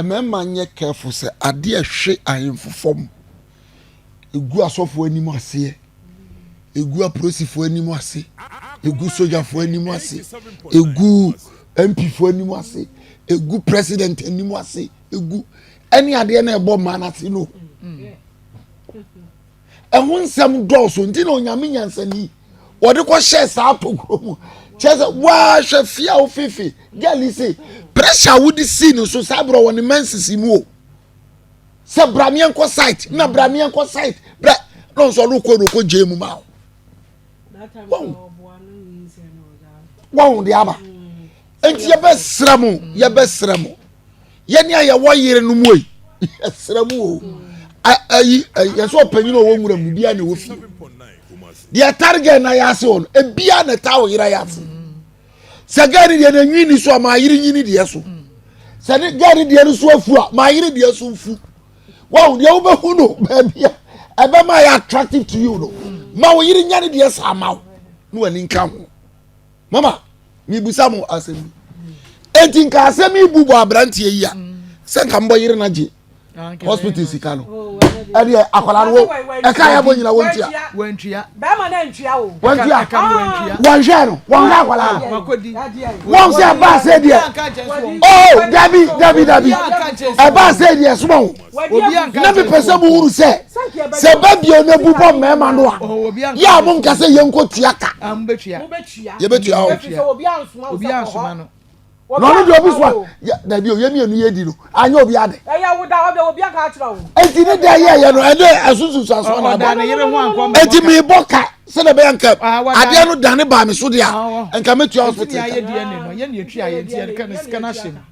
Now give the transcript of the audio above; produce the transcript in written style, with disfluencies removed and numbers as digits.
Mmarima nyɛ careful sɛ adeɛ ɛhwe ahemfo fam, egu asɔfoɔ anim aseɛ, egu apolisifoɔ anim ase, egu sogyafoɔ anim ase, egu MPfoɔ anim ase, egu president anim ase, egu ɛne adeɛ na ɛbɔ mmaa n'ase no. Ɛho nsɛm dɔɔso nti na Onyame nyansani wɔde kɔ hyɛ saa tokuro mu kyerɛ sɛ wɔahwɛ fie a wofefe girl yi se pressure a wode sii ne so saa berɛ wɔ ne menses mu o, sɛ bra meɛnkɔ site na bra meɛnkɔ site bra na ɔnso ɔno kɔ no kɔ gye mu ma wo wɔn de aba. Nti yɛbɛsrɛ mo, yɛbɛsrɛ mo, yɛne a yɛwɔ yere no mu yi, yɛsrɛ mo o. Ayi yɛsɛ ɔpanyin a ɔwɔ nwura mu bia na ɛwɔ fie deɛ tare gɛ na yɛase wɔ no, ebia na ɛta wɔ yere yɛase sɛ gɛ ne deɛ na nwi ni so a, maa yere nyini deɛ so sɛ ne gɛ ne deɛ no so afu a, maa yere deɛ so nfu. Wɔn deɛ wobɛhu no baabi a ɛbɛma yɛ attractive to you no, ma wo yere nya ne deɛ saa ma wo na w'ani nka ho. Mama, mibusa mo asɛm bi. Eti nka asɛm yi bu bɔ aberanteɛ yi a, sɛ nka mbɔ yere na gye hospital sika no, ɛdeɛ akwadaa no ɛka yɛ bɔ nyina wɔntua. Wɔntua. Bɛrima na ntua o. Wɔntua. Ɛka no wɔntua. Wɔnhwɛ no, wɔnhwɛ akwadaa no. Wɔn sɛ ɛbaa sɛ deɛ, oh, dabi dabi dabi, ɛbaa sɛ deɛ soma wo na mepɛ sɛ mohuru sɛ sɛ ba bio na bu bɔ mmarima no a, yɛ a monka sɛ yɛnkɔ tua ka. Yɛbɛtua o. Na ɔno deɛ obi so a, dabi o, yɛmmienu yɛdi no anyɛ obi ade. Enti ne da yɛyɛ no ɛne ɛsosusuasoɔ na aba. Enti mebɔ ka sɛdeɛ ɛbɛyɛ nka adeɛ no dane baa me so deɛ a, nka mɛtua hospital ka.